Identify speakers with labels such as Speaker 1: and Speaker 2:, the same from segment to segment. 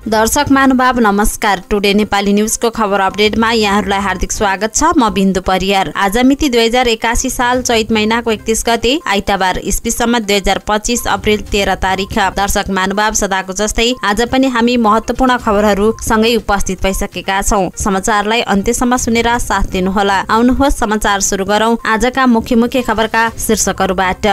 Speaker 1: दर्शक महानुभाव नमस्कार। टुडे नेपाली न्यूजको खबर अपडेटमा यहाँहरूलाई हार्दिक स्वागत छ। म बिन्दु परियार। आज मिति 2081 साल चैत महिनाको 31 गते आइतबार इस्वी सम्मत 2025 अप्रिल 13 तारिख। दर्शक महानुभाव सदाको जस्तै आज पनि हामी महत्त्वपूर्ण खबरहरू सँगै उपस्थित भइसकेका छौं। समाचारलाई अन्त्यसम्म सुनेर साथ दिनुहोला। आउनुहोस् समाचार सुरु गरौं आजका मुख्य खबरका शीर्षकहरूबाट।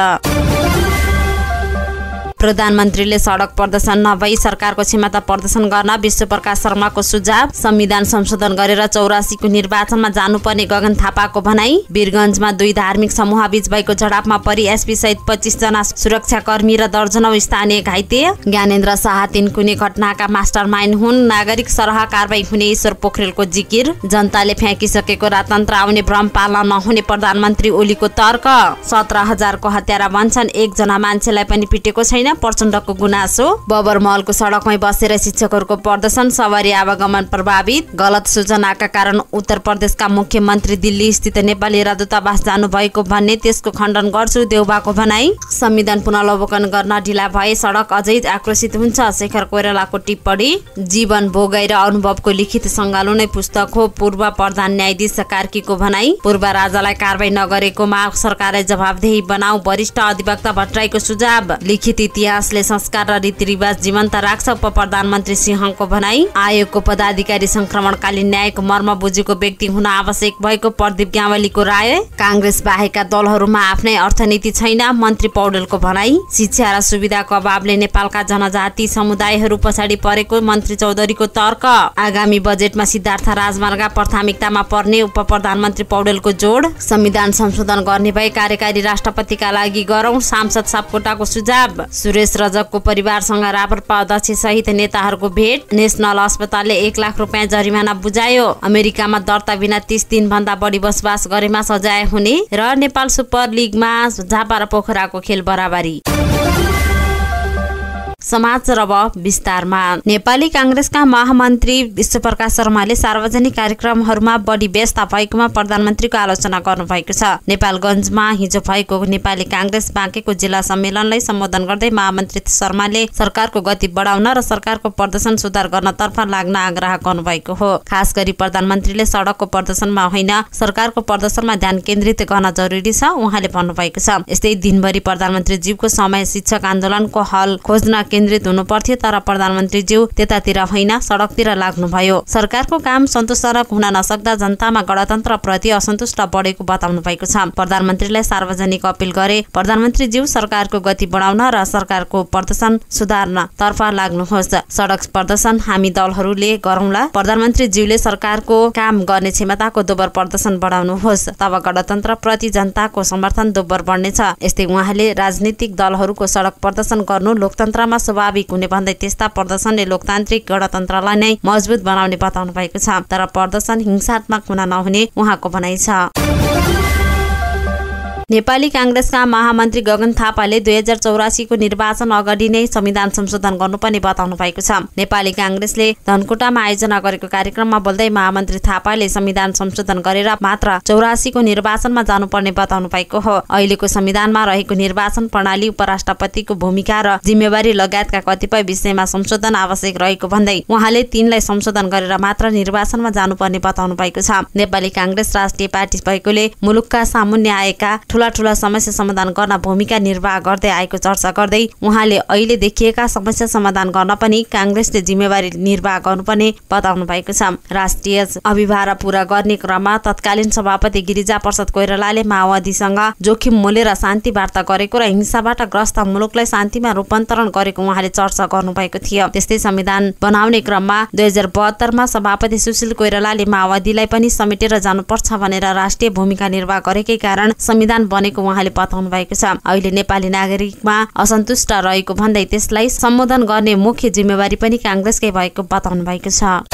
Speaker 1: प्रधानमन्त्रीले सडक प्रदर्शन नभई सरकारको क्षमता प्रदर्शन गर्न विश्वप्रकाश शर्माको सुझाव। संविधान संशोधन गरेर 84 को निर्वाचनमा जानुपर्ने गगन थापाको भनाई। वीरगञ्जमा 2 धार्मिक समूहबीच भएको झडपमा परि एसपी सहित 25 जना सुरक्षाकर्मी र दर्जनौं स्थानीय घाइते। ज्ञानेन्द्र शाह 3 कुने घटनाका मास्टरमाइन्ड हुन्। नागरिक सरह कारबाही हुने ईश्वर पोखरेलको जिकिर। जनताले फ्याँकिसकेको राजतन्त्र आउने भ्रम पाल्न नहुने प्रधानमन्त्री ओलीको तर्क। 17,000 को हत्यारा भन्छन्, 1 जना मान्छेलाई पनि पिटेको छैन, प्रचण्डको गुनासो। बबरमहलको सडकमै बसेर शिक्षकहरूको प्रदर्शन, सवारी आवागमन प्रभावित। गलत सूचनाका कारण उत्तर प्रदेशका मुख्यमन्त्री दिल्ली स्थित नेपाली राजदूतावास जानु भएको भन्ने त्यसको खण्डन गर्छु, देउबाको भनाई। संविधान पुनरावलोकन गर्न ढिला भए सडक अझै आक्रोशित हुन्छ, शेखर कोइरालाको टिप्पणी। जीवन भोगाइ र अनुभवको लिखित सङ्गालो नै पुस्तक हो, पूर्व प्रधान न्यायाधीश कार्कीको भनाई। पूर्व राजालाई कारबाही नगरेकोमा सरकारलाई जवाबदेही बनाऊ, वरिष्ठ अधिवक्ता भट्टराईको सुझाव। लिखित इतिहासले संस्कार र रीतिरिवाज जीवन्त राख्छ, उप प्रधानमन्त्री सिंहको भनाई। आयोगको पदाधिकारी संक्रमणकालीन न्यायको मर्म बुझेको व्यक्ति हुन आवश्यक भएको प्रदीप ग्यावालीको राय। कांग्रेस बाहेकका दलहरूमा आफ्नै अर्थनीति छैन, मन्त्री पौडेलको भनाई। शिक्षा र सुविधाको अभावले नेपालका जनजाति समुदायहरू पछाडि परेको मन्त्री चौधरीको तर्क। आगामी बजेटमा सिद्धार्थ राजमार्ग प्राथमिकतामा पर्ने उप प्रधानमन्त्री पौडेलको जोड। संविधान संशोधन गर्ने भए कार्यकारी राष्ट्रपतिका लागि गरौं, सांसद सापकोटाको सुझाव। सुरेश रजकको परिवारसँग राप्रपा अध्यक्ष सहित नेताहरूको भेट। नेशनल अस्पतालले 1 लाख रुपियाँ जरिमाना बुझायो। अमेरिकामा दर्ता बिना 30 दिनभन्दा बढी बसोबास गरेमा सजाय हुने र नेपाल सुपर लिगमा झापा र पोखराको खेल बराबरी। समाचार अब विस्तारमा। नेपाली कांग्रेसका महामन्त्री विश्वप्रकाश शर्माले सार्वजनिक कार्यक्रमहरूमा बढी व्यस्त भएकोमा प्रधानमन्त्रीको आलोचना गर्नुभएको छ। नेपालगञ्जमा हिजो भएको नेपाली कांग्रेस बाँकेको जिल्ला सम्मेलनलाई सम्बोधन गर्दै महामन्त्री शर्माले सरकारको गति बढाउन र सरकारको प्रदर्शन सुधार गर्नतर्फ लाग्न आग्रह गर्नुभएको हो। खास गरी प्रधानमन्त्रीले सडकको प्रदर्शनमा होइन, सरकारको प्रदर्शनमा ध्यान केन्द्रित गर्न जरुरी छ उहाँले भन्नुभएको छ। यस्तै दिनभरि प्रधानमन्त्रीज्यूको समय शिक्षक आन्दोलनको हल खोज्न केन्द्रित हुनु पर्थ्यो, तर प्रधानमन्त्रीज्यू त्यतातिर होइन सडकतिर लाग्नुभयो। सरकारको काम सन्तोषजनक हुन नसक्दा जनतामा गणतन्त्र प्रति असन्तुष्ट बढेको बताउनु भएको छ। प्रधानमन्त्रीलाई सार्वजनिक अपील गरे, प्रधानमन्त्रीज्यू सरकारको गति बढाउन र सरकारको प्रदर्शन सुधार्न तर्फ लाग्नुहोस्। सडक प्रदर्शन हामी दलहरूले गरौँला, प्रधानमन्त्रीज्यूले सरकारको काम गर्ने क्षमताको दोब्बर प्रदर्शन बढाउनुहोस्, तब गणतन्त्र प्रति जनताको समर्थन दोब्बर बढ्नेछ। यस्तै उहाँले राजनीतिक दलहरूको सडक प्रदर्शन गर्नु लोकतन्त्रमा स्वाभाविक हुने भन्दै त्यस्ता प्रदर्शनले लोकतान्त्रिक गणतन्त्रलाई नै मजबुत बनाउने बताउनु भएको छ, तर प्रदर्शन हिंसात्मक हुन नहुने उहाँको भनाइ छ। नेपाली कांग्रेसका महामन्त्री गगन थापाले 2084 को निर्वाचन अगाडि नै संविधान संशोधन गर्नुपर्ने बताउनु भएको छ। नेपाली कांग्रेसले धनकुटामा आयोजना गरेको कार्यक्रममा बोल्दै महामन्त्री थापाले संविधान संशोधन गरेर मात्र 84 को निर्वाचनमा जानुपर्ने बताउनु भएको हो। अहिलेको संविधानमा रहेको निर्वाचन प्रणाली, उपराष्ट्रपतिको भूमिका र जिम्मेवारी लगायतका कतिपय विषयमा संशोधन आवश्यक रहेको भन्दै उहाँले तिनलाई संशोधन गरेर मात्र निर्वाचनमा जानुपर्ने बताउनु भएको छ। नेपाली कांग्रेस राष्ट्रिय पार्टी भएकोले मुलुकका सामुन्ने आएका ठूला समस्या समाधान गर्न भूमिका निर्वाह गर्दै आएको चर्चा गर्दै उहाँले अहिले देखिएका समस्या समाधान गर्न पनि कांग्रेसले जिम्मेवारी निर्वाह गर्नुपर्ने बताउनु भएको छ। राष्ट्रिय अभिभार पूरा गर्ने क्रममा तत्कालीन सभापति गिरिजा प्रसाद कोइरालाले माओवादीसँग जोखिम मोलेर शान्ति वार्ता गरेको र हिंसाबाट ग्रस्त मुलुकलाई शान्तिमा रूपान्तरण गरेको उहाँले चर्चा गर्नुभएको थियो। त्यस्तै संविधान बनाउने क्रममा 2072 मा सभापति सुशील कोइरालाले माओवादीलाई पनि समेटेर जानुपर्छ भनेर राष्ट्रिय भूमिका निर्वाह गरेकै कारण संविधान बनेको उहाँले बताउनु भएको छ। अहिले नेपाली नागरिकमा असन्तुष्ट रहेको भन्दै त्यसलाई सम्बोधन गर्ने मुख्य जिम्मेवारी पनि कांग्रेसकै भएको बताउनु भएको छ।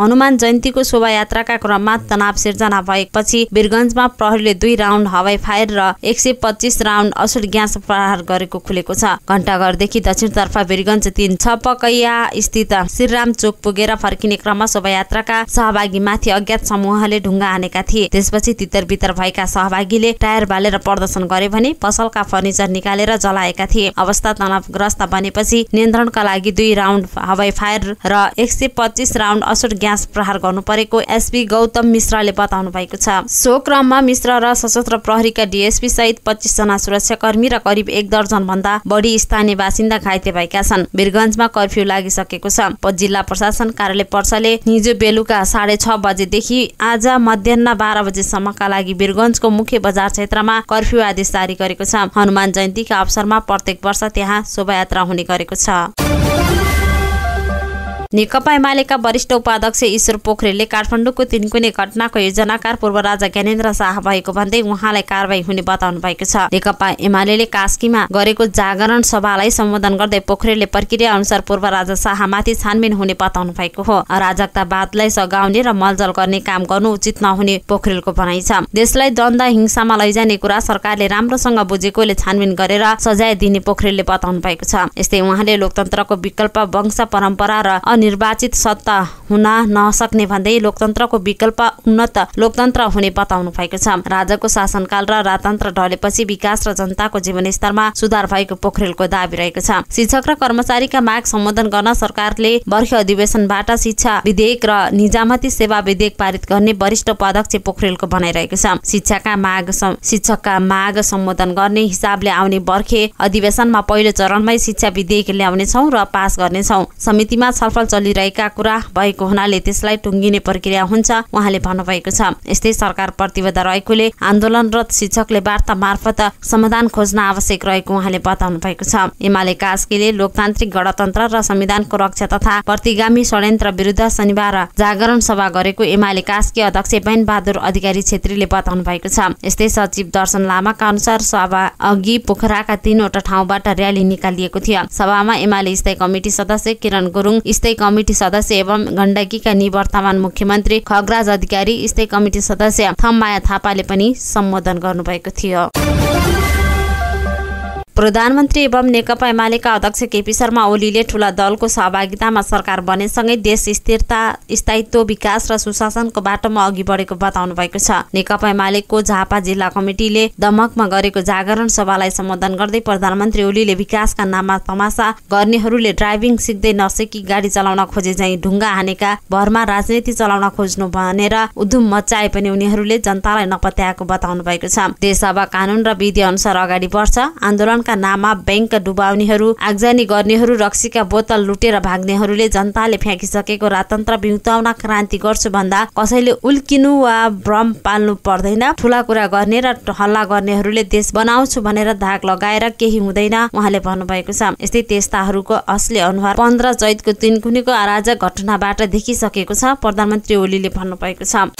Speaker 1: हनुमान जयन्तीको शोभायात्राका क्रममा तनाव सिर्जना भएपछि वीरगञ्जमा प्रहरीले 2 राउन्ड हवाई फायर र 125 राउन्ड असुर ग्यास प्रहार गरेको खुलेको छ। घण्टाघरदेखि दक्षिणतर्फ वीरगञ्ज 3 छपकैया स्थित श्रीराम चोक पुगेर फर्किने क्रममा शोभायात्राका सहभागीमाथि अज्ञात समूहले ढुङ्गा हानेका थिए। त्यसपछि तितर-बितर भएका सहभागीले टायर बालेर प्रदर्शन गरे भने पसलका फर्निचर निकालेर जलाएका थिए। अवस्था तनावग्रस्त बनेपछि नियन्त्रणका लागि 2 राउन्ड हवाई फायर र 125 राउन्ड असुर ग्यास प्रहार गर्नु परेको एसपी गौतम मिश्रले बताउनु भएको छ। सो क्रममा मिश्र र सशस्त्र प्रहरीका डीएसपी सहित 25 जना सुरक्षाकर्मी र करिब 1 दर्जन भन्दा बढी स्थानीय बासिन्दा घाइते भएका छन्। वीरगञ्जमा कर्फ्यू लागिसकेको छ। जिल्ला प्रशासन कार्यालय पर्साले हिजो बेलुका 6:30 बजेदेखि आज मध्याह 12 बजेसम्मका लागि वीरगञ्जको मुख्य बजार क्षेत्रमा कर्फ्यू आदेश जारी गरेको छ। हनुमान जयन्तीका अवसरमा प्रत्येक वर्ष त्यहाँ शोभायात्रा हुने गरेको छ। नेकपा एमालेका वरिष्ठ उपाध्यक्ष ईश्वर पोखरेलले काठमाडौँको तिनकुने घटनाको योजनाकार पूर्व राजा ज्ञानेन्द्र शाह भएको भन्दै उहाँलाई कारबाही हुने बताउनु भएको छ। नेकपा एमालेले कास्कीमा गरेको जागरण सभालाई सम्बोधन गर्दै पोखरेलले प्रक्रिया अनुसार पूर्व राजा शाहमाथि छानबिन हुने बताउनु भएको हो। अराजकतावादलाई सघाउने र मलजल गर्ने काम गर्नु उचित नहुने पोखरेलको भनाइ छ। देशलाई द्वन्द हिंसामा लैजाने कुरा सरकारले राम्रोसँग बुझेकोले छानबिन गरेर सजाय दिने पोखरेलले बताउनु भएको छ। यस्तै उहाँले लोकतन्त्रको विकल्प वंश परम्परा र निर्वाचित सत्ता हुन नसक्ने भन्दै लोकतन्त्रको विकल्प उन्नत लोकतन्त्र हुने बताउनु भएको छ। राजाको शासनकाल र राजतन्त्र ढलेपछि विकास र जनताको जीवनस्तरमा सुधार भएको पोखरेलको दाबी रहेको छ। शिक्षक र कर्मचारीका माग सम्बोधन गर्न सरकारले वर्ष अधिवेशनबाट शिक्षा विधेयक र निजामती सेवा विधेयक पारित गर्ने वरिष्ठ उपाध्यक्ष पोखरेलको भनाइरहेको छ। शिक्षकका माग सम्बोधन गर्ने हिसाबले आउने वर्षे अधिवेशनमा पहिलो चरणमै शिक्षा विधेयक ल्याउनेछौँ र पास गर्नेछौँ। समितिमा छलफल चलिरहेका कुरा भएको हुनाले त्यसलाई टुङ्गिने प्रक्रिया हुन्छ उहाँले भन्नुभएको छ। यस्तै सरकार प्रतिबद्ध रहेकोले आन्दोलनरत शिक्षकले वार्ता मार्फत समाधान खोज्न आवश्यक रहेको उहाँले बताउनु भएको छ। एमाले कास्कीले लोकतान्त्रिक गणतन्त्र र संविधानको रक्षा तथा प्रतिगामी षड्यन्त्र विरुद्ध शनिबार जागरण सभा गरेको एमाले कास्की अध्यक्ष बैन बहादुर अधिकारी छेत्रीले बताउनु भएको छ। यस्तै सचिव दर्शन लामाका अनुसार सभा अघि पोखराका 3वटा ठाउँबाट र्याली निकालिएको थियो। सभामा एमाले स्थायी कमिटी सदस्य किरण गुरुङ, स्थायी कमिटी सदस्य एवं गण्डकीका निवर्तमान मुख्यमन्त्री खगराज अधिकारी, स्थायी कमिटी सदस्य थममाया थापाले पनि सम्बोधन गर्नुभएको थियो। प्रधानमन्त्री एवं नेकपा एमालेका अध्यक्ष केपी शर्मा ओलीले ठूला दलको सहभागितामा सरकार बनेसँगै देश स्थिरता, स्थायित्व, विकास र सुशासनको बाटोमा अघि बढेको बताउनु भएको छ। नेकपा एमालेको झापा जिल्ला कमिटीले दमकमा गरेको जागरण सभालाई सम्बोधन गर्दै प्रधानमन्त्री ओलीले विकासका नाममा तमासा गर्नेहरूले ड्राइभिङ सिक्दै नसिकी गाडी चलाउन खोजे झैं ढुङ्गा हानेका भरमा राजनीति चलाउन खोज्नु भनेर उधुम मचाए पनि उनीहरूले जनतालाई नपत्याएको बताउनु भएको छ। देश अब कानून र विधि अनुसार अगाडि बढ्छ। आन्दोलन का नाममा बैंक डुबाउनेहरू, आगजनी गर्नेहरू, रक्सीका बोतल लुटेर भाग्नेहरूले जनताले फ्याँकिसकेको राजतन्त्र बिउताउन क्रान्ति गर्छु भन्दा कसैले उल्किनु वा भ्रम पाल्नु पर्दैन। ठूला कुरा गर्ने र हल्ला गर्नेहरूले देश बनाउँछु भनेर धाक लगाएर केही हुँदैन उहाँले भन्नुभएको छ। यस्तै त्यस्ताहरूको असली अनुहार 15 चैतको तिनकुनेको अराजक घटनाबाट देखिसकेको छ प्रधानमन्त्री ओलीले भन्नुभएको छ।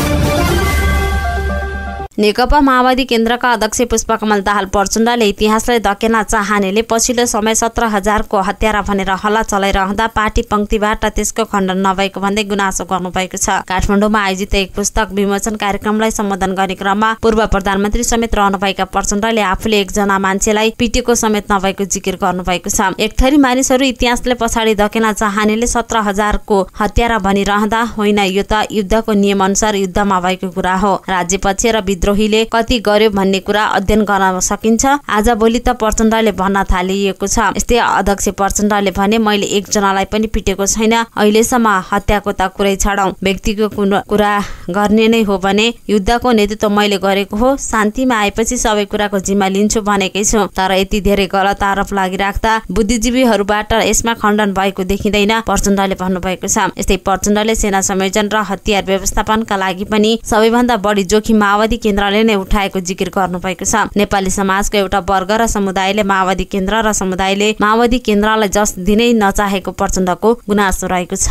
Speaker 1: नेकपा माओवादी केन्द्रका अध्यक्ष पुष्पकमल दाहाल प्रचण्डले इतिहासलाई धकेल्न चाहनेले पछिल्लो समय 17,000 को हत्यारा भनेर हल्ला चलाइरहँदा पार्टी पंक्तिबाट त्यसको खण्डन नभएको भन्दै गुनासो गर्नुभएको छ। काठमाडौँमा आयोजित एक पुस्तक विमोचन कार्यक्रमलाई सम्बोधन गर्ने क्रममा पूर्व प्रधानमन्त्री समेत रहनुभएका प्रचण्डले आफूले एकजना मान्छेलाई पिटेको समेत नभएको जिकिर गर्नुभएको छ। एक थरी मानिसहरू इतिहासले पछाडि धकेल्न चाहनेले 17,000 को हत्यारा भनिरहँदा होइन, यो त युद्धको नियम अनुसार युद्धमा भएको कुरा हो। राज्यपक्ष र विद्रोहीले कति गर्यो भन्ने कुरा अध्ययन गर्न सकिन्छ। आज भोलि त प्रचण्डले भन्न थालिएको छ। यस्तै अध्यक्ष प्रचण्डले भने, मैले एकजनालाई पनि पिटेको छैन, अहिलेसम्म हत्याको त कुरै छाडौं, व्यक्तिको कुरा गर्ने नै हो भने युद्धको नेतृत्व मैले गरेको हो, शान्तिमा आएपछि सबै कुराको जिम्मा लिन्छु भनेकै छु। तर यति धेरै गलत आरोप लागिराख्दा बुद्धिजीवीहरूबाट यसमा खण्डन भएको देखिँदैन प्रचण्डले भन्नुभएको छ। यस्तै प्रचण्डले सेना संयोजन र हतियार व्यवस्थापनका लागि पनि सबैभन्दा बढी जोखिम माओवादी केन्द्रले नै उठाएको जिकिर गर्नुभएको छ। नेपाली समाजको एउटा वर्ग र समुदायले माओवादी केन्द्र र समुदायले माओवादी केन्द्रलाई जस दिनै नचाहेको प्रचण्डको गुनासो रहेको छ।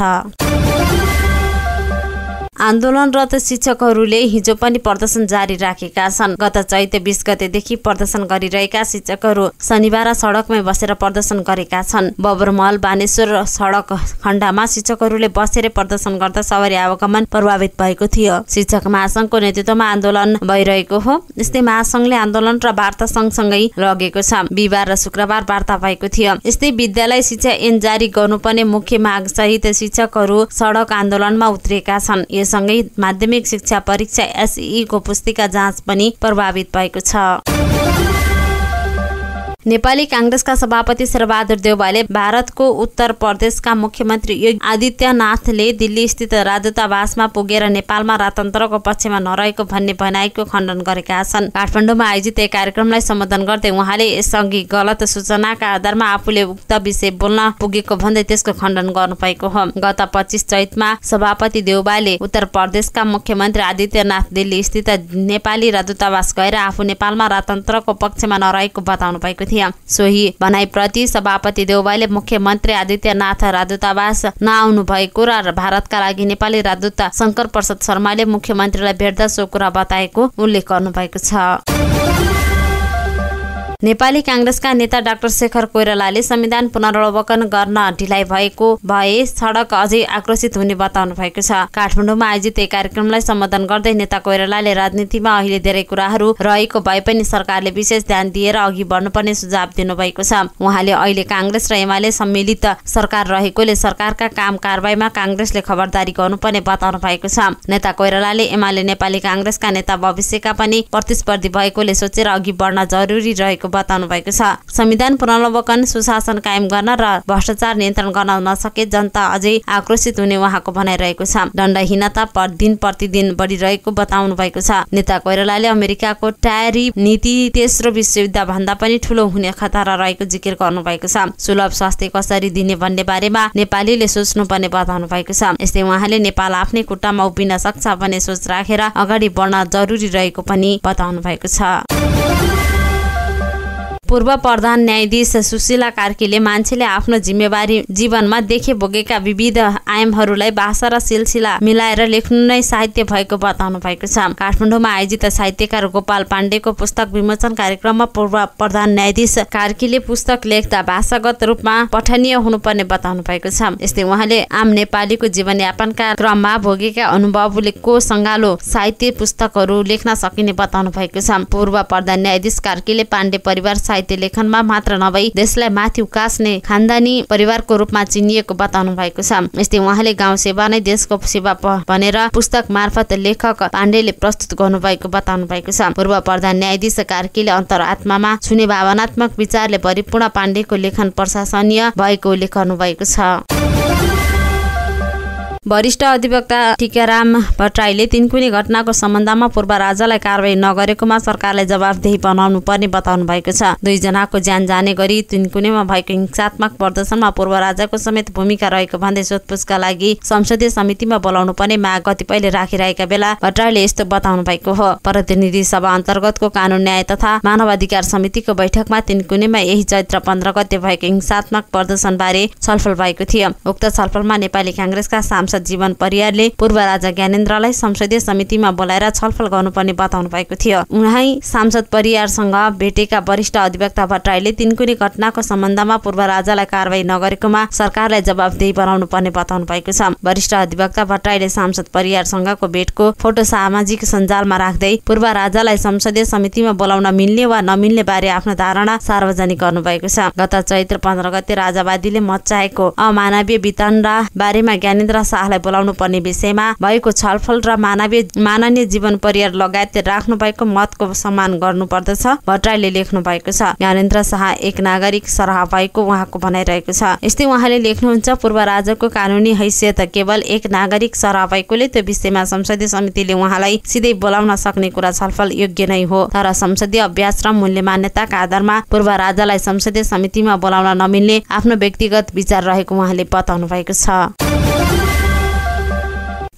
Speaker 1: आन्दोलनरत शिक्षकहरूले हिजो पनि प्रदर्शन जारी राखेका छन्। गत चैते 20 गतेदेखि प्रदर्शन गरिरहेका शिक्षकहरू शनिबार सडकमै बसेर प्रदर्शन गरेका छन्। बबरमहल बानेश्वर सडक खण्डमा शिक्षकहरूले बसेर प्रदर्शन गर्दा सवारी आवागमन प्रभावित भएको थियो। शिक्षक महासंघको नेतृत्वमा आन्दोलन भइरहेको हो। यस्तै महासंघले आन्दोलन र वार्ता सँगसँगै लगेको छ। बिहिबार र शुक्रबार वार्ता भएको थियो। यस्तै विद्यालय शिक्षा ऐन जारी गर्नुपर्ने मुख्य माग सहित शिक्षकहरू सडक आन्दोलनमा उत्रिएका छन्। सँगै माध्यमिक शिक्षा परीक्षा SEE को पुस्तिका जाँच पनि प्रभावित भएको छ। नेपाली कांग्रेसका सभापति शेरबहादुर देउवाले भारतको उत्तर प्रदेशका मुख्यमन्त्री योगी आदित्यनाथले दिल्ली स्थित राजदूतावासमा पुगेर नेपालमा राजतन्त्रको पक्षमा नरहेको भन्ने भनाइको खण्डन गरेका छन्। काठमाडौँमा आयोजित एक कार्यक्रमलाई सम्बोधन गर्दै उहाँले यसअघि गलत सूचनाका आधारमा आफूले उक्त विषय बोल्न पुगेको भन्दै त्यसको खण्डन गर्नुभएको हो। गत 25 चैतमा सभापति देउवाले उत्तर प्रदेशका मुख्यमन्त्री आदित्यनाथ दिल्ली स्थित नेपाली राजदूतावास गएर आफू नेपालमा राजतन्त्रको पक्षमा नरहेको बताउनु भएको थियो। सोही भनाइप्रति सभापति देउवाले मुख्यमन्त्री आदित्यनाथ राजदूतावास नआउनु भएको र भारतका लागि नेपाली राजदूत शंकर प्रसाद शर्माले मुख्यमन्त्रीलाई भेट्दा सो कुरा बताएको उल्लेख गर्नुभएको छ। नेपाली कांग्रेसका नेता डाक्टर शेखर कोइरालाले संविधान पुनरावलोकन गर्न ढिलाइ भएको भए सडक अझै आक्रोशित हुने बताउनु भएको छ। काठमाडौँमा आयोजित एक कार्यक्रमलाई सम्बोधन गर्दै नेता कोइरालाले राजनीतिमा अहिले धेरै कुराहरू रहेको भए पनि सरकारले विशेष ध्यान दिएर अघि बढ्नुपर्ने सुझाव दिनुभएको छ। उहाँले अहिले कांग्रेस र एमाले सम्मिलित सरकार रहेकोले सरकारका काम कारबाहीमा कांग्रेसले खबरदारी गर्नुपर्ने बताउनु भएको छ। नेता कोइरालाले एमाले नेपाली कांग्रेसका नेता भविष्यका पनि प्रतिस्पर्धी भएकोले सोचेर अघि बढ्न जरुरी रहेको बताउनु भएको छ। संविधान पुनरावलोकन सुशासन कायम गर्न र भ्रष्टाचार नियन्त्रण गर्न नसके जनता अझै आक्रोशित हुने उहाँको भनाइरहेको छ। दण्डहीनता दिन प्रतिदिन बढिरहेको बताउनु भएको छ। नेता कोइरालाले अमेरिकाको ट्यारिफ नीति तेस्रो विश्वयुद्ध भन्दा पनि ठूलो हुने खतरा रहेको जिकिर गर्नु भएको छ। सुलभ स्वास्थ्य कसरी दिने भन्ने बारेमा नेपालीले सोच्नुपर्ने बताउनु भएको छ। यस्तै उहाँले नेपाल आफ्नै खुट्टामा उभिन सक्छ भन्ने सोच राखेर अगाडि बढ्न जरुरी रहेको पनि बताउनु भएको छ। पूर्व प्रधान न्यायाधीश सुशीला कार्कीले मान्छेले आफ्नो जिम्मेवारी जीवनमा देखे भोगेका विविध आयामहरूलाई भाषा र सिलसिला मिलाएर लेख्नु नै साहित्य भएको बताउनु भएको छ। काठमाडौँमा आयोजित साहित्यकार गोपाल पाण्डेको पुस्तक विमोचन कार्यक्रममा पूर्व प्रधान न्यायाधीश कार्कीले पुस्तक लेख्दा भाषागत रूपमा पठनीय हुनुपर्ने बताउनु भएको छ। यस्तै उहाँले आम नेपालीको जीवनयापनका क्रममा भोगेका अनुभवको सङ्गालो साहित्य पुस्तकहरू लेख्न सकिने बताउनु भएको छ। पूर्व प्रधान न्यायाधीश कार्कीले पाण्डे परिवार साहित्य लेखनमा मात्र नभई देशलाई माथि उकास्ने खानदानी परिवारको रूपमा चिनिएको बताउनु भएको छ। यस्तै उहाँले गाउँ सेवा नै देशको सेवा भनेर पुस्तक मार्फत लेखक पाण्डेले प्रस्तुत गर्नुभएको बताउनु भएको छ। पूर्व प्रधान न्यायाधीश कार्कीले अन्तरात्मामा छुने भावनात्मक विचारले भरिपूर्ण पाण्डेको लेखन प्रशंसनीय भएको उल्लेख गर्नुभएको छ। वरिष्ठ अधिवक्ता टीकाराम भट्टराईले तिनकुने घटनाको सम्बन्धमा पूर्व राजालाई कारबाही नगरेकोमा सरकारलाई जवाफदेही बनाउनु पर्ने बताउनु भएको छ। 2 जनाको ज्यान जाने गरी तिनकुनेमा भएको हिंसात्मक प्रदर्शनमा पूर्व राजाको समेत भूमिका रहेको भन्दै सोधपुछका लागि संसदीय समितिमा बोलाउनु पर्ने माग कतिपयले राखिरहेका बेला भट्टराईले यस्तो बताउनु भएको हो। प्रतिनिधि सभा अन्तर्गतको कानून न्याय तथा मानवाधिकार समितिको बैठकमा तिनकुनेमा यही चैत्र 15 गते भएको हिंसात्मक प्रदर्शनबारे छलफल भएको थियो। उक्त छलफलमा नेपाली कांग्रेसका सांसद जीवन परियारले पूर्व राजा ज्ञानेन्द्रलाई संसदीय समितिमा बोलाएर छलफल गर्नुपर्ने बताउनु भएको थियो। उहाँ सांसद परियारसँग भेटेका वरिष्ठ अधिवक्ता भट्टराईले तिनकुने घटनाको सम्बन्धमा पूर्व राजालाई कारबाही नगरेकोमा सरकारलाई जवाफदेही बनाउनु पर्ने बताउनु भएको छ। वरिष्ठ अधिवक्ता भट्टराईले सांसद परियारसँगको भेटको फोटो सामाजिक सञ्जालमा राख्दै पूर्व राजालाई संसदीय समितिमा बोलाउन मिल्ने वा नमिल्ने बारे आफ्नो धारणा सार्वजनिक गर्नुभएको छ। गत चैत्र 15 गते राजावादीले मच्चाएको अमानवीय वितण्डा बारेमा ज्ञानेन्द्र शाहलाई बोलाउनु पर्ने विषयमा भएको छलफल र माननीय जीवन परियार लगायत राख्नु भएको मतको सम्मान गर्नुपर्दछ भट्टराईले लेख्नु भएको छ। ज्ञानेन्द्र शाह एक नागरिक सरह भएको उहाँको भनाइरहेको छ। यस्तै उहाँले लेख्नुहुन्छ, पूर्व राजाको कानुनी हैसियत केवल एक नागरिक सरह भएकोले त्यो विषयमा संसदीय समितिले उहाँलाई सिधै बोलाउन सक्ने कुरा छलफल योग्य नै हो। तर संसदीय अभ्यास र मूल्य मान्यताका आधारमा पूर्व राजालाई संसदीय समितिमा बोलाउन नमिल्ने आफ्नो व्यक्तिगत विचार रहेको उहाँले बताउनु भएको छ।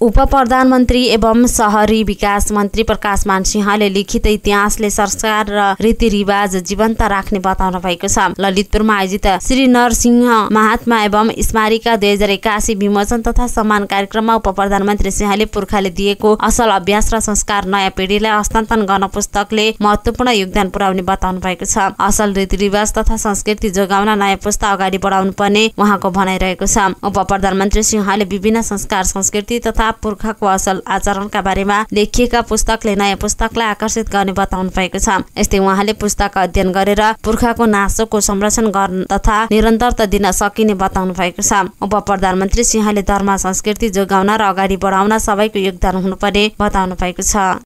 Speaker 1: उप प्रधानमन्त्री एवं शहरी विकास मन्त्री प्रकाशमान सिंहले लिखित इतिहासले संस्कार र रीतिरिवाज जीवन्त राख्ने बताउनु भएको छ। ललितपुरमा आयोजित श्री नरसिंह महात्मा एवं स्मारिका 2081 विमोचन तथा सम्मान कार्यक्रममा उप प्रधानमन्त्री सिंहले पुर्खाले दिएको असल अभ्यास र संस्कार नयाँ पिढीलाई हस्तान्तरण गर्न पुस्तकले महत्त्वपूर्ण योगदान पुर्याउने बताउनु भएको छ। असल रीतिरिवाज तथा संस्कृति जोगाउन नयाँ पुस्ता अगाडि बढाउनु पर्ने उहाँको भनाइरहेको छ। उप प्रधानमन्त्री सिंहले विभिन्न संस्कार संस्कृति तथा पुर्खाको असल आचरणका बारेमा लेखिएका पुस्तकले नयाँ पुस्तकलाई आकर्षित गर्ने बताउनु भएको छ। यस्तै उहाँले पुस्तक अध्ययन गरेर पुर्खाको नासोको संरक्षण गर्न तथा निरन्तरता दिन सकिने बताउनु भएको छ। उप प्रधानमन्त्री सिंहले धर्म संस्कृति जोगाउन र अगाडि बढाउन सबैको योगदान हुनुपर्ने बताउनु भएको छ।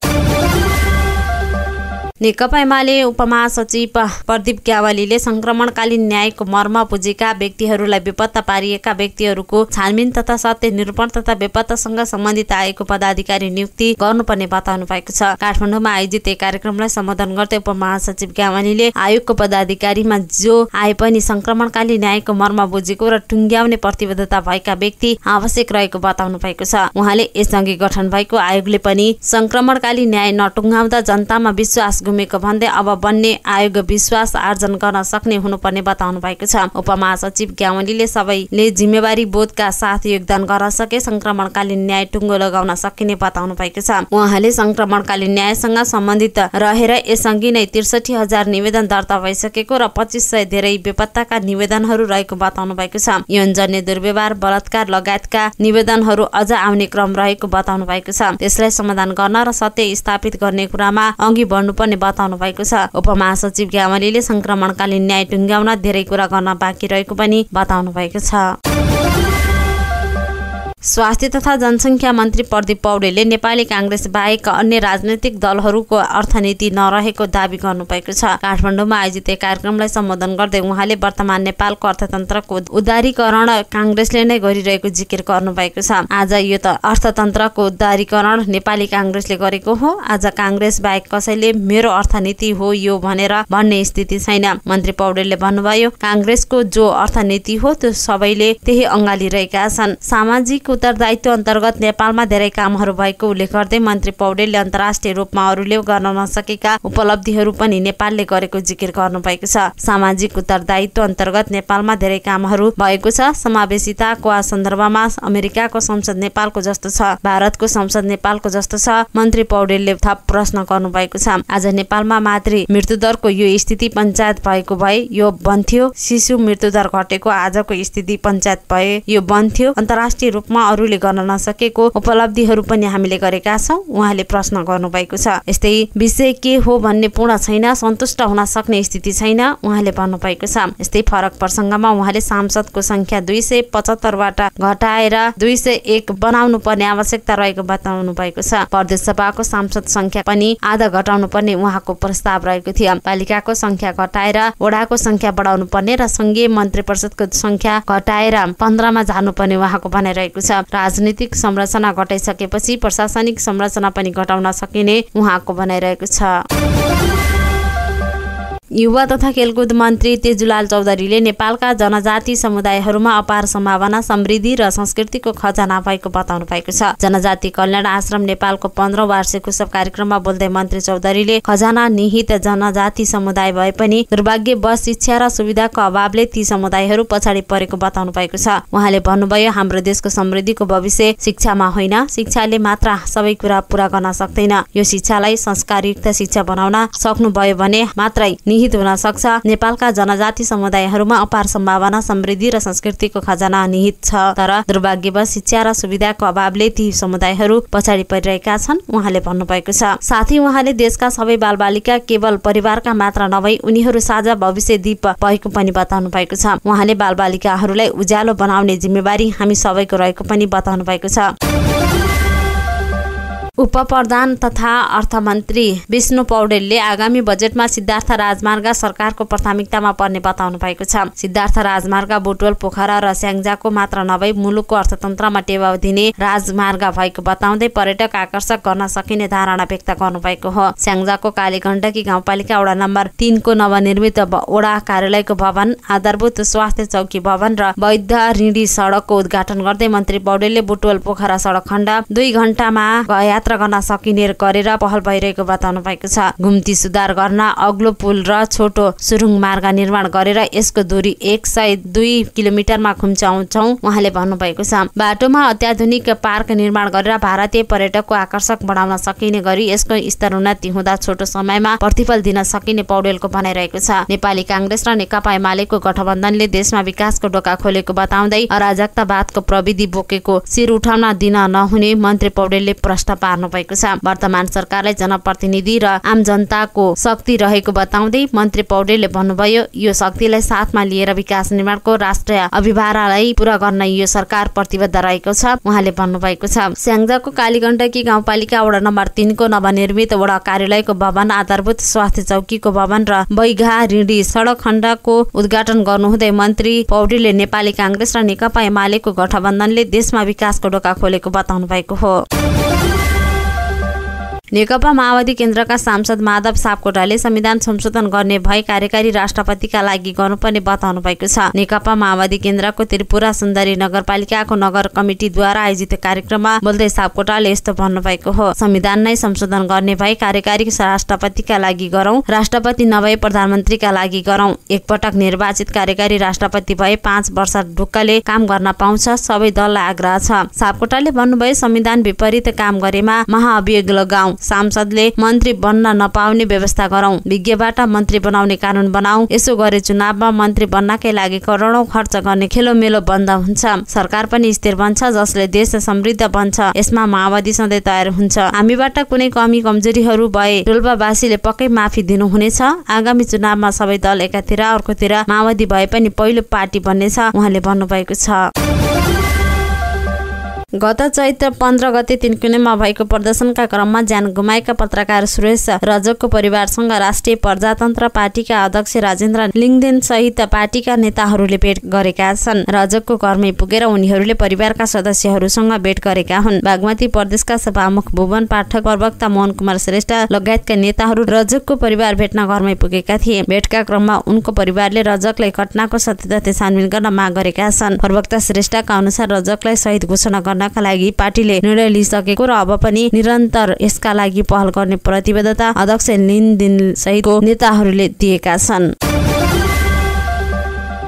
Speaker 1: नेकपा एमाले उपमहासचिव प्रदीप ग्यावालीले संक्रमणकालीन न्यायको मर्म बुझेका व्यक्तिहरूलाई बेपत्ता पारिएका व्यक्तिहरूको छानबिन तथा सत्य निरूपण तथा बेपत्तासँग सम्बन्धित आएको पदाधिकारी नियुक्ति गर्नुपर्ने बताउनु भएको छ। काठमाडौँमा आयोजित एक कार्यक्रमलाई सम्बोधन गर्दै उपमहासचिव ग्यावालीले आयोगको पदाधिकारीमा जो आए पनि संक्रमणकालीन न्यायको मर्म बुझेको र टुङ्ग्याउने प्रतिबद्धता भएका व्यक्ति आवश्यक रहेको बताउनु भएको छ। उहाँले यसअघि गठन भएको आयोगले पनि संक्रमणकालीन न्याय नटुङ्गाउँदा जनतामा विश्वास गुमेको भन्दै अब बन्ने आयोग विश्वास आर्जन गर्न सक्ने हुनुपर्ने बताउनु भएको छ। उपमहासचिव ग्यावालीले सबैले जिम्मेवारी बोधका साथ योगदान गर्न सके संक्रमणकालीन न्याय टुङ्गो लगाउन सकिने बताउनु भएको छ। उहाँले संक्रमणकालीन न्यायसँग सम्बन्धित रहेर यसअघि नै 63,000 निवेदन दर्ता भइसकेको र 2500 धेरै बेपत्ताका निवेदनहरू रहेको बताउनु भएको छ। यौनजन्य दुर्व्यवहार बलात्कार लगायतका निवेदनहरू अझ आउने क्रम रहेको बताउनु भएको छ। त्यसलाई समाधान गर्न र सत्य स्थापित गर्ने कुरामा अघि बढ्नुपर्ने बताउनु भएको छ। उपमहासचिव ग्यावालीले संक्रमणकालीन न्याय टुङ्ग्याउन धेरै कुरा गर्न बाँकी रहेको पनि बताउनु भएको छ। स्वास्थ्य तथा जनसङ्ख्या मन्त्री प्रदीप पौडेलले नेपाली कांग्रेस बाहेक अन्य राजनैतिक दलहरूको अर्थनीति नरहेको दावी गर्नुभएको छ। काठमाडौँमा आयोजित कार्यक्रमलाई सम्बोधन गर्दै उहाँले वर्तमान नेपालको अर्थतन्त्रको उदारीकरण कांग्रेसले नै गरिरहेको जिकिर गर्नुभएको छ। आज यो त अर्थतन्त्रको उदारीकरण नेपाली कांग्रेसले गरेको हो। आज कांग्रेस बाहेक कसैले मेरो अर्थनीति हो यो भनेर भन्ने स्थिति छैन। मन्त्री पौडेलले भन्नुभयो, कांग्रेसको जो अर्थनीति हो त्यो सबैले त्यही अँगालिरहेका छन्। सामाजिक उत्तरदायित्व अन्तर्गत नेपालमा धेरै कामहरू भएको उल्लेख गर्दै मन्त्री पौडेलले अन्तर्राष्ट्रिय रूपमा अरूले गर्न नसकेका उपलब्धिहरू पनि नेपालले गरेको जिकिर गर्नुभएको छ। सामाजिक उत्तरदायित्व अन्तर्गत नेपालमा धेरै कामहरू भएको छ। समावेशिताको सन्दर्भमा अमेरिकाको संसद नेपालको जस्तो छ, भारतको संसद नेपालको जस्तो छ। मन्त्री पौडेलले थप प्रश्न गर्नुभएको छ। आज नेपालमा मातृ मृत्युदरको यो स्थिति पञ्चायत भएको भए यो बन्थ्यो। शिशु मृत्युदर घटेको आजको स्थिति पञ्चायत भए यो बन्थ्यो। अन्तर्राष्ट्रिय रूपमा अरूले गर्न नसकेको उपलब्धिहरू पनि हामीले गरेका छौँ, उहाँले प्रश्न गर्नुभएको छ। यस्तै विषय के हो भन्ने पूर्ण छैन, सन्तुष्ट हुन सक्ने स्थिति छैन, उहाँले भन्नुभएको छ। यस्तै फरक प्रसङ्गमा उहाँले सांसदको संख्या 275बाट घटाएर 201 बनाउनु पर्ने आवश्यकता रहेको बताउनु भएको छ। प्रदेश सभाको सांसद संख्या पनि आधा घटाउनु पर्ने उहाँको प्रस्ताव रहेको थियो। पालिकाको संख्या घटाएर वडाको संख्या बढाउनु पर्ने र संघीय मन्त्री परिषदको संख्या घटाएर 15मा जानुपर्ने उहाँको भनाइरहेको छ। राजनीतिक संरचना घटाइसकेपछि प्रशासनिक संरचना पनि घटाउन सकिने उहाँको भनाइरहेको छ। युवा तथा खेलकुद मन्त्री तेजुलाल चौधरीले नेपालका जनजाति समुदायहरूमा अपार सम्भावना, समृद्धि र संस्कृतिको खजाना भएको बताउनु भएको छ। जनजाति कल्याण आश्रम नेपालको 15औं वार्षिक उत्सव कार्यक्रममा बोल्दै मन्त्री चौधरीले खजाना निहित जनजाति समुदाय भए पनि दुर्भाग्यवश शिक्षा र सुविधाको अभावले ती समुदायहरू पछाडि परेको बताउनु भएको छ। उहाँले भन्नुभयो, हाम्रो देशको समृद्धिको भविष्य शिक्षामा होइन, शिक्षाले मात्र सबै कुरा पूरा गर्न सक्दैन। यो शिक्षालाई संस्कारयुक्त शिक्षा बनाउन सक्नुभयो भने मात्रै हुन सक्छ। नेपालका जनजाति समुदायहरूमा अपार सम्भावना, समृद्धि र संस्कृतिको खजाना निहित छ, तर दुर्भाग्यवश शिक्षा र सुविधाको अभावले ती समुदायहरू पछाडि परिरहेका छन्, उहाँले भन्नुभएको छ। साथै उहाँले देशका सबै बालबालिका केवल परिवारका मात्र नभई उनीहरू साझा भविष्य दीप भएको पनि बताउनु भएको छ। उहाँले बालबालिकाहरूलाई उज्यालो बनाउने जिम्मेवारी हामी सबैको रहेको पनि बताउनु भएको छ। उपप्रधान तथा अर्थमन्त्री विष्णु पौडेलले आगामी बजेटमा सिद्धार्थ राजमार्ग सरकारको प्राथमिकतामा पर्ने बताउनु भएको छ। सिद्धार्थ राजमार्ग बुटवल, पोखरा र स्याङ्जाको मात्र नभई मुलुकको अर्थतन्त्रमा टेवा दिने राजमार्ग भएको बताउँदै पर्यटक आकर्षक गर्न सकिने धारणा व्यक्त गर्नुभएको हो। स्याङ्जाको कालीगण्डकी गाउँपालिका वडा नम्बर 3 को नवनिर्मित वडा कार्यालयको भवन, आधारभूत स्वास्थ्य चौकी भवन र वैध ऋणी सडकको उद्घाटन गर्दै मन्त्री पौडेलले बुटवल पोखरा सडक खण्ड 2 घण्टामा यात्रा गर्न सकिने गरेर पहल भइरहेको बताउनु भएको छ। घुम्ती सुधार गर्न अग्लो पुल र छोटो सुरुङ मार्ग निर्माण गरेर यसको दूरी 102 किलोमिटरमा खुम्चाउँछौँ उहाँले भन्नुभएको छ। बाटोमा अत्याधुनिक पार्क निर्माण गरेर भारतीय पर्यटकको आकर्षक बढाउन सकिने गरी यसको स्तर उन्नति हुँदा छोटो समयमा प्रतिफल दिन सकिने पौडेलको भनाइरहेको छ। नेपाली कांग्रेस र नेकपा एमालेको गठबन्धनले देशमा विकासको ढोका खोलेको बताउँदै अराजकतावादको प्रविधि बोकेको शिर उठाउन दिन नहुने मन्त्री पौडेलले प्रश्न पार्नु भएको छ। वर्तमान सरकारलाई जनप्रतिनिधि र आम जनताको शक्ति रहेको बताउँदै मन्त्री पौडेलले भन्नुभयो, यो शक्तिलाई साथमा लिएर विकास निर्माणको राष्ट्रिय अभिभावनालाई पूरा गर्न यो सरकार प्रतिबद्ध रहेको छ उहाँले भन्नुभएको छ। स्याङ्जाको कालीगण्डकी गाउँपालिका वडा नम्बर 3 को नवनिर्मित वडा कार्यालयको भवन, आधारभूत स्वास्थ्य चौकीको भवन र बैघा ऋणी सडक खण्डको उद्घाटन गर्नुहुँदै मन्त्री पौडेलले नेपाली कांग्रेस र नेकपा एमालेको गठबन्धनले देशमा विकासको ढोका खोलेको बताउनु भएको हो। नेकपा माओवादी केन्द्रका सांसद माधव सापकोटाले संविधान संशोधन गर्ने भए कार्यकारी राष्ट्रपतिका लागि गर्नुपर्ने बताउनु भएको छ। नेकपा माओवादी केन्द्रको त्रिपुरा सुन्दरी नगरपालिकाको नगर कमिटीद्वारा आयोजित कार्यक्रममा बोल्दै सापकोटाले यस्तो भन्नुभएको हो। संविधान नै संशोधन गर्ने भए कार्यकारी राष्ट्रपतिका लागि गरौं, राष्ट्रपति नभए प्रधानमन्त्रीका लागि गरौं। एकपटक निर्वाचित कार्यकारी राष्ट्रपति भए 5 वर्ष ढुक्कले काम गर्न पाउँछ, सबै दललाई आग्रह छ। सापकोटाले भन्नुभयो, संविधान विपरीत काम गरेमा महाअभियोग लगाऊ, सांसदले मन्त्री बन्न नपाउने व्यवस्था गरौं, विज्ञबाट मन्त्री बनाउने कानून बनाऊ। यसो गरे चुनावमा मन्त्री बन्नकै लागि करोडौं खर्च गर्ने खेलोमेलो बन्द हुन्छ, सरकार पनि स्थिर बन्छ, जसले देश समृद्ध बन्छ। यसमा माओवादी सधैँ तयार हुन्छ। हामीबाट कुनै कमी कमजोरीहरू भए डोल्पावासीले पक्कै माफी दिनुहुनेछ। आगामी चुनावमा सबै दल एकातिर अर्कोतिर माओवादी भए पनि पहिलो पार्टी बन्नेछ उहाँले भन्नुभएको छ। गत चैत्र 15 गते तिनकुनेमा भएको प्रदर्शनका क्रममा ज्यान गुमाएका पत्रकार सुरेश रजकको परिवारसँग राष्ट्रिय प्रजातन्त्र पार्टीका अध्यक्ष राजेन्द्र लिङदेन सहित पार्टीका नेताहरूले भेट गरेका छन्। रजकको घरमै पुगेर उनीहरूले परिवारका सदस्यहरूसँग भेट गरेका हुन्। बागमती प्रदेशका सभामुख भुवन पाठक, प्रवक्ता मोहन कुमार श्रेष्ठ लगायतका नेताहरू रजकको परिवार भेट्न घरमै पुगेका थिए। भेटका क्रममा उनको परिवारले रजकलाई घटनाको सत्यता छानबिन गर्न माग गरेका छन्। प्रवक्ता श्रेष्ठका अनुसार रजकलाई शहीद घोषणा गर्न का लागि पार्टीले निर्णय लिइसकेको र अब पनि निरन्तर यसका लागि पहल गर्ने प्रतिबद्धता अध्यक्ष लिङदेन सहितको नेताहरूले दिएका छन्।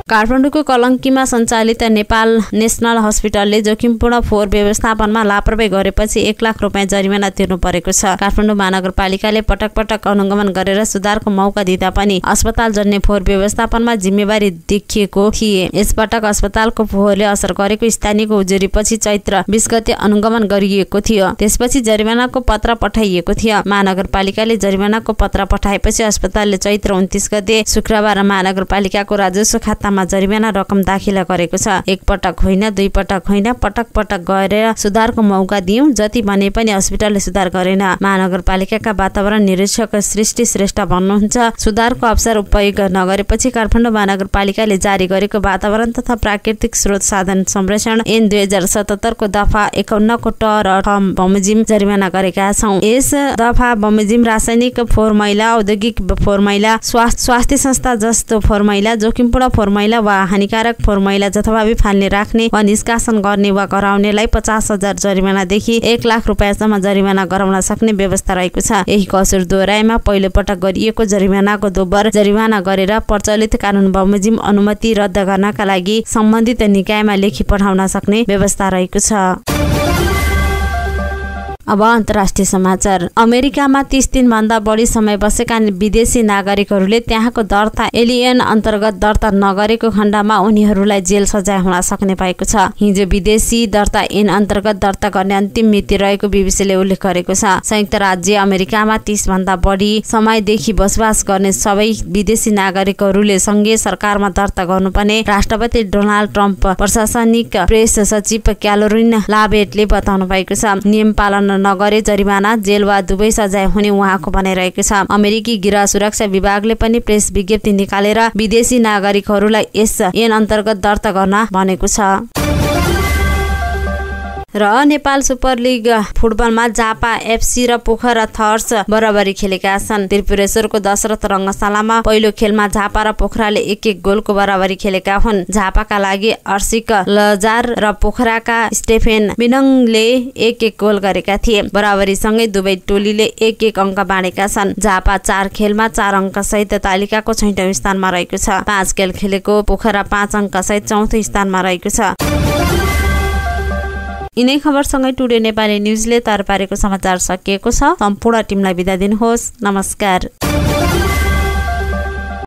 Speaker 1: काठमाडौँको कलङ्कीमा सञ्चालित नेपाल नेसनल हस्पिटलले जोखिमपूर्ण फोहोर व्यवस्थापनमा लापरवाही गरेपछि 1 लाख रुपियाँ जरिमाना तिर्नु परेको छ। काठमाडौँ महानगरपालिकाले पटक पटक अनुगमन गरेर सुधारको मौका दिँदा पनि अस्पताल जन्य फोहोर व्यवस्थापनमा जिम्मेवारी देखिएको थिए। यसपटक अस्पतालको फोहोरले असर गरेको स्थानीयको उजुरीपछि चैत्र 20 गते अनुगमन गरिएको थियो। त्यसपछि जरिमानाको पत्र पठाइएको थियो। महानगरपालिकाले जरिमानाको पत्र पठाएपछि अस्पतालले चैत्र 29 गते शुक्रबार महानगरपालिकाको राजस्व खातामा जरिमाना रकम दाखिला गरेको छ। एक पटक होइन, 2 पटक होइन, पटक पटक गएर सुधारको मौका दियौं, जति भने पनि अस्पतालले सुधार गरेन। महानगरपालिकाका वातावरण निरीक्षक सृष्टि श्रेष्ठ भन्नुहुन्छ, सुधारको अवसर उपयोग नगरेपछि काठमाडौँ महानगरपालिकाले जारी गरेको वातावरण तथा प्राकृतिक स्रोत साधन संरक्षण ऐन 2077 को दफा 51 को ट र ठ बमोजिम जरिमाना गरेका छौं। यस दफा बमोजिम रासायनिक फोहोर मैला, औद्योगिक फोहोर मैला, स्वास्थ्य संस्था जस्तो फोहोर मैला, जोखिमपूर्ण फोहोर मैला वा हानिकारक फोहोर मैला जथाभावी फाल्ने, राख्ने वा निष्कासन गर्ने वा गराउनेलाई 50,000 जरिमानादेखि 1 लाख रुपियाँसम्म जरिमाना गराउन सक्ने व्यवस्था रहेको छ। यही कसुर दोहोऱ्याएमा पहिलो पटक गरिएको जरिमानाको दोब्बर जरिमाना गरेर प्रचलित कानून बमोजिम अनुमति रद्द गर्नका लागि सम्बन्धित निकायमा लेखी पठाउन सक्ने व्यवस्था रहेको छ। अब अन्तर्राष्ट्रिय समाचार। अमेरिकामा 30 दिनभन्दा बढी समय बसेका विदेशी नागरिकहरूले त्यहाँको दर्ता एलियन अन्तर्गत दर्ता नगरेको खण्डमा उनीहरूलाई जेल सजाय हुन सक्ने भएको छ। हिजो विदेशी दर्ता ऐन अन्तर्गत दर्ता गर्ने अन्तिम मिति रहेको बीबीसीले उल्लेख गरेको छ। संयुक्त राज्य अमेरिकामा 30 भन्दा बढी समयदेखि बसोबास गर्ने सबै विदेशी नागरिकहरूले संघीय सरकारमा दर्ता गर्नुपर्ने राष्ट्रपति डोनाल्ड ट्रम्प प्रशासनिक प्रेस सचिव क्यारोलिन लाबेटले बताउनु भएको छ। नियम पालन नगरे जरिमाना, जेल वा दुवै सजाय हुने उहाँको भनाइरहेको छ। अमेरिकी गृह सुरक्षा विभागले पनि प्रेस विज्ञप्ति निकालेर विदेशी नागरिकहरूलाई यस ऐन अन्तर्गत दर्ता गर्न भनेको छ। र नेपाल सुपर लिग फुटबलमा झापा एफसी र पोखरा थर्स बराबरी खेलेका छन्। त्रिपुरेश्वरको दशरथ रङ्गशालामा पहिलो खेलमा झापा र पोखराले 1-1 गोलको बराबरी खेलेका हुन्। झापाका लागि अर्सिक लजार र पोखराका स्टेफेन बिनङले 1-1 गोल गरेका थिए। बराबरीसँगै दुवै टोलीले 1-1 अङ्क बाँडेका छन्। झापा 4 खेलमा 4 अङ्क सहित तालिकाको 6औं स्थानमा रहेको छ। 5 खेल खेलेको पोखरा 5 अङ्क सहित 4औं स्थानमा रहेको छ। यिनै खबरसँगै टुडे नेपाली न्युजले तयार पारेको समाचार सकिएको छ। सम्पूर्ण टिमलाई बिदा दिनुहोस्। नमस्कार।